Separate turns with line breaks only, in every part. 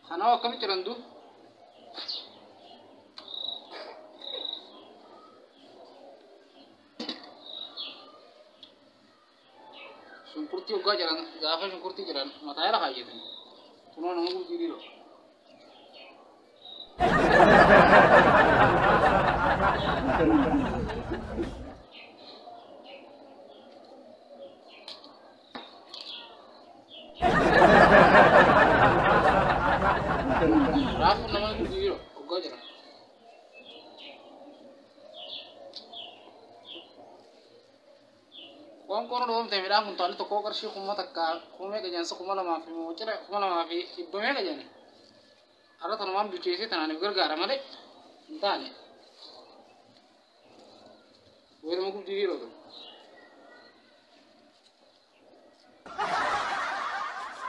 Kanaaf akkamitti jiran duub? Shunkurtii hoggaa jiran gaafa shunkurtii jiran mataa jala kaayyatan. Kunoo nama guddi dhiiroo. Raafuu nama guddi dhiiroo hoggaa jiran. Qoonqoon dhoomte midhaan kuntaalli tokkoo qarshii 1000 kuma meeqa jedhan 2000 fi moocira 2100 meeqa jedhani. Har'a tanumaan bilcheessee tanaaniif gargaara malee hin taane. Wayiidhuma gubdii dhiiroo ta'u.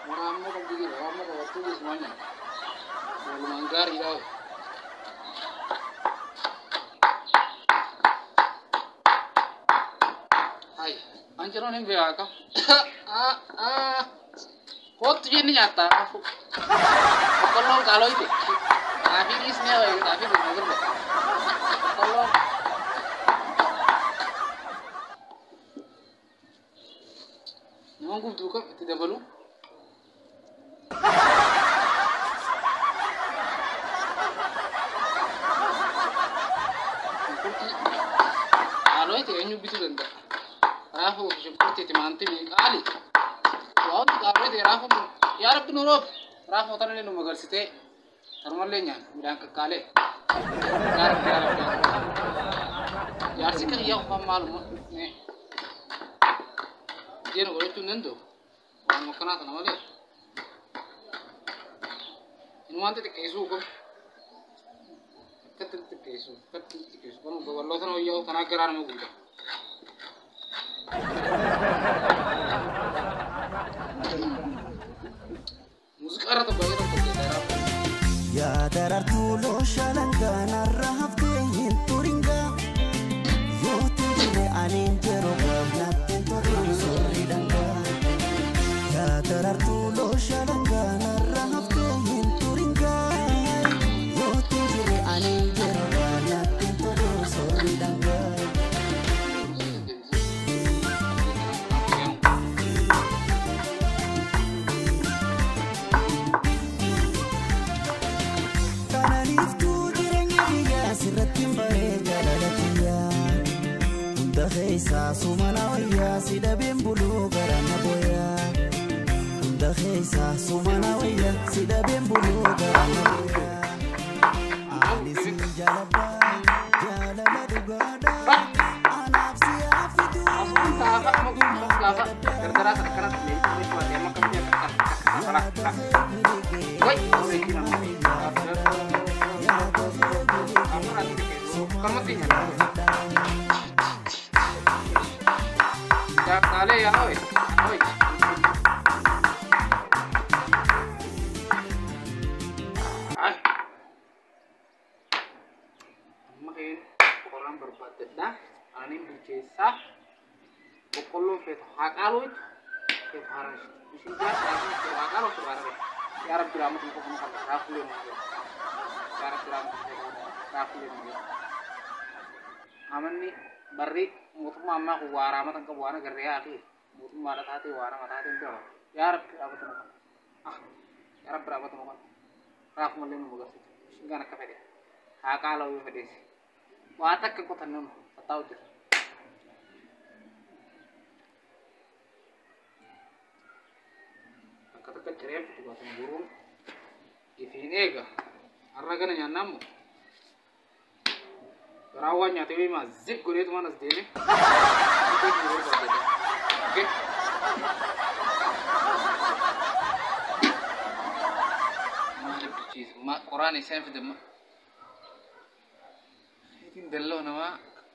Waraammoo qabdii jira waraammoo qabattuu geessumaan nyaata. Walumaan gaariidha. Hai, anjiroon hin beekaa. Kootu jenni nyaata. Boqqolloon qaalooyte. Xaafii dhiisnee wayi xaafii dhiisnee gurra. Boqqolloon. Nama gubduu kam itti dabalu. Shunkurtii qaalooyte eenyu bituu danda'a? Raafuu fi shunkurtii timaatimii qaali. Waan qaalooyte raafuu yaa rabbi nu roob. Raafuu tanallee nu magarsitee tanumallee nyaanna midhaan qaqqaalee. Yaa rabbi yaa rabbi. Jaarsi kiyyaa qofaan maaluma jeena godhachuu hin danda'u. Waanuma akkanaa kana malee. Inumaan xixiqqeessuu kun. Akkatti xixiqqeessuu akkatti xixiqqeessuu kan babal'oo tana wayyaa tanaa garaa nama guuta. Muuziqaa irra tokko yeroo tokko keessaa
Yaa darartuu looshalangaa narra haftee hin turingaa yoo jirre ani hin jiru natti hin tolu sorri dhangaa. Yaa darartuu looshalangaa narra haftee hin turingaa yoo jirre ani hin jiru natti hin tolu sorri dhangaa. Kananiiftuu jireenya biyyaa sirratti hin baree jaalala kiyyaa. Hunda keessaa sumana wayyaa si dhabeen buluu gara na booyaa. Hunda keessaa sumana wayyaa si dhabeen buluu gara na booyaa. Ani sin jaaladha jaalala dhugaadha. Anaaf si haafitu.
Gaafa gargaraa sana akkanatti leencii amma akkamitti akka Wai, Dale ya, oi. Oi. Ay. Amma keen qoraan barbaadadha. Aannan bilcheessaa. Boqqolloon feetu haa qaalooytu feetu haa raashitu. Ishin jaarsaa haa qaalooytu haa raashitu. Yaa Rabbi rahmatu qofa nu qabda raafulee nu godhe. Yaa Rabbi rahmatu qofa raafulee nu godhe. Amanni barri mootummaa ammaa kun waa raamata hin qabu waan agarree haa ta'e mootummaadha taatee waa nama taatee hin beeku. Yaa Rabbi rahmatu nu qabda. Ah yaa Rabbi rahmatu nu qabda. Raafumallee nu magarsiisu. Ishin akka fedhe haa qaala'u yoo fedheesi. Waa takka qotanne nu tattaa'u jira. Akka takka ciree dhugaatan guuruun ifiin eega. Har'a gana nyaannaa immoo garaa waan nyaatee beemaa zip godheetumaan as deeme. Maaliif bilcheessu? Qoraan isaan fidamma. Itiin dalloo namaa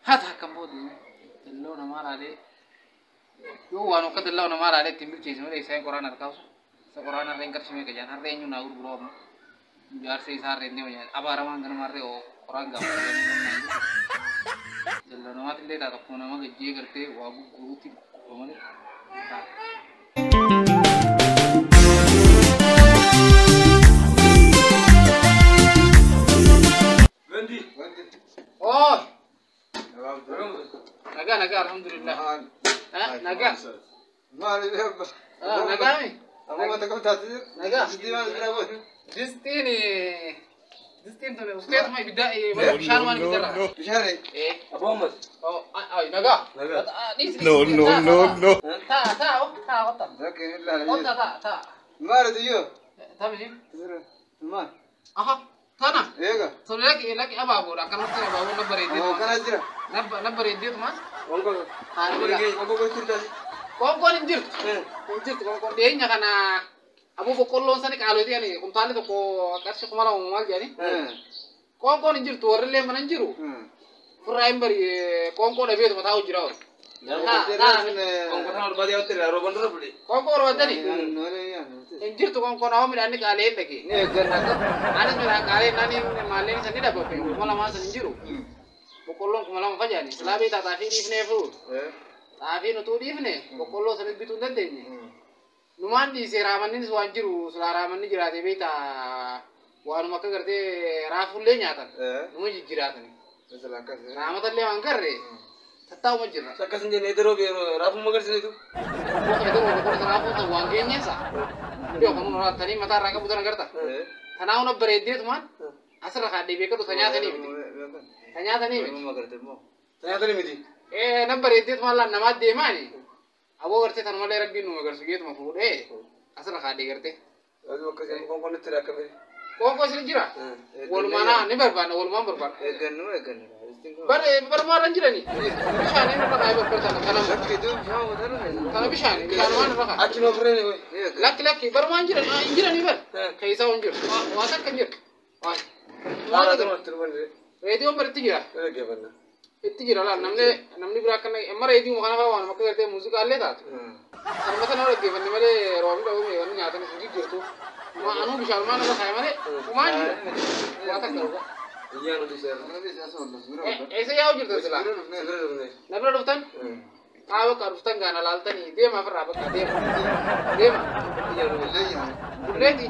haata akkam booda dalloo namaa laalee yoo waan akka dalloo namaa laalee ittiin bilcheessu malee isaan qoraan harkaasu. Isa qoraan harreen qarshii meeqa jaan harree eenyu naa gurguruu amma. Jaarsa isaa harreen deema jaan abaaramaan ganama harree oo qoraan gaafa. Dalloo namaatti illee taata akkuma nama gajjee gartee waa gurguruutti gurgura malee. Taata. alhamdulillah. Nagaa.
Maali
Nagaami.
Amma takka taate.
Nagaa.
Distii maal bira boode.
Distiin distiin tun usteetuma ibidda bishaan waan ibidda irraa.
Bishaan.
Aboomas.
Oh, ay, nagaa.
Nagaa.
No, no, no, no. Taa, taa, oh, taa, qotta.
Lakin illa.
Qotta, taa, taa.
Maali tiyo?
Tamisi.
Maal?
Aha, tana.
Eega.
Tole laki laki abaaboodha. Akkanumatti abaaboon na bareeddee.
Oo kana jira.
Na bareeddeetuma.
Wonko. Wonko jirtaas.
Qoonqoon hin jirtu. Hin jirtu qoonqoon dhiyeenya kana aboo boqqolloon sani qaalotii ani kumtaalli tokko qarshii 2000 maal jedhani. Qoonqoon hin jirtu warrillee mana hin jiru. Furraa hin bari qoonqoo dhabeetuma taa'u jira hoo.
Wonko sana barbaadee yoo ta'e rooban dura bule.
Qoonqoo barbaadani. Hin jirtu qoonqoon hawwa midhaan qaalee hin dhage. Anis midhaan qaalee nani maalleen san ni dhababe 2000 san hin jiru. Boqqolloon 2000 fajaani. Silaa beektaa xaafii dhiifnee furu. Xaafiin utuu dhiifne boqqolloo sanis bituu hin dandeenye. Numaan dhiisee raamannis waan jiru silaa raamanni jiraate beektaa waanuma akka gartee raafullee nyaatan. Numa jijjiiraatani. Raamatallee waan garre tattaa'uma jirra.
Akkas hin jenne yeroo raafuu magarsiisu.
Raafuu ta'u waan geenyeessa. Iddoo kan nurraatanii mataa irraa qabu sana garta. Tanaa una bareeddeetumaan asirra kaadhee beekatu ta nyaatanii miti. Ta nyaatanii miti.
Nyaatanii miti.
Na bareeddeetumaan laan namaa deemaani. Aboo gartee tanumallee rabbiin nu magarsu geetuma fuudhee asirra kaadhee gartee.
Qoonqoon itti rakkame.
Qoonqoo isin jira? Walumaanaa ni barbaanna walumaan barbaanna.
Eeggannu eeggannu.
Barmaarra hin jirani. Bishaan inni irra kaa'ee barbaadatan kana. Kana bishaan bishaan waan irra kaa'e.
Achi noo fireen wayi.
Lakki lakki barmaan jiran hin jirani bar. Keessaa hin jiru. Waa takka hin jiru. Waa. Reediyoon bar itti jira. Itti jira laal namni namni biraa akkana amma reediyoo kana fa'aa waan akka gartee muuziqaallee taatu. Kanuma sana dhaggeeffanne malee roobni dhabame wanni nyaatan isin jijjiirtu. Anuu bishaan maan irra kaa'e malee kumaan jira. Waa takka dhugaa. Eessa yaa'u jirtan silaa? Na bira dhuftan? Taa bakka dhuftan gaana laaltanii deema ofirraa bakka deema. Deema. Bulleeti.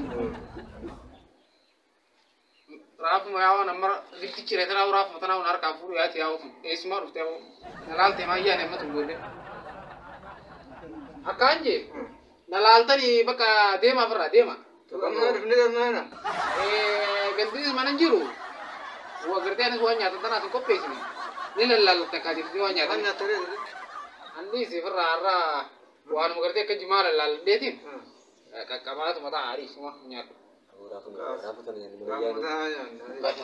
Raafuma yaa'u nama giddi ciree tanaa raafuma tanaa harkaa fuudhu yaati yaa'u tun eessumaa dhufte yaa'u na laaltee maayyaan amma tun ijoollee. Akkaan jee na laaltanii bakka deema ofirraa deema. Gandis mana hin jiru. Waa gartee anis waan nyaatan tanaas hin qopheessine. Ni lallaalta kaatiif waan nyaatan. Annis ofirraa har'aa waanuma gartee akka jimaa lallaalleetiin qaqqabaatu mataa aarii suma nyaatu.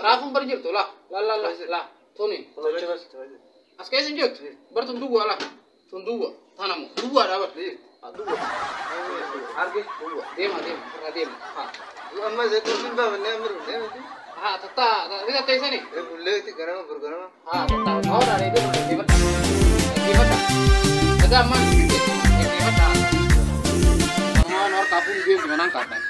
Raafuun bar jirtu la la la la la tuni as keessa hin jirtu bar tun duwwaa la tun duwwa tanamu duwwaadha bar duwwa
Arge.
duwwa deema deema irraa deema haa
Amma zeetuun baafannee amma dhufnee miti.
haa tattaa ni tatteessanii
Bulleetti ganama burganama.
haa tattaa hawwaadha reedoo dhaggeeffadha dhaggeeffadha dhagaa ammaan dhaggeeffadha. Kanuma waan harkaa fuudhu deemtu manaan kaadhaan.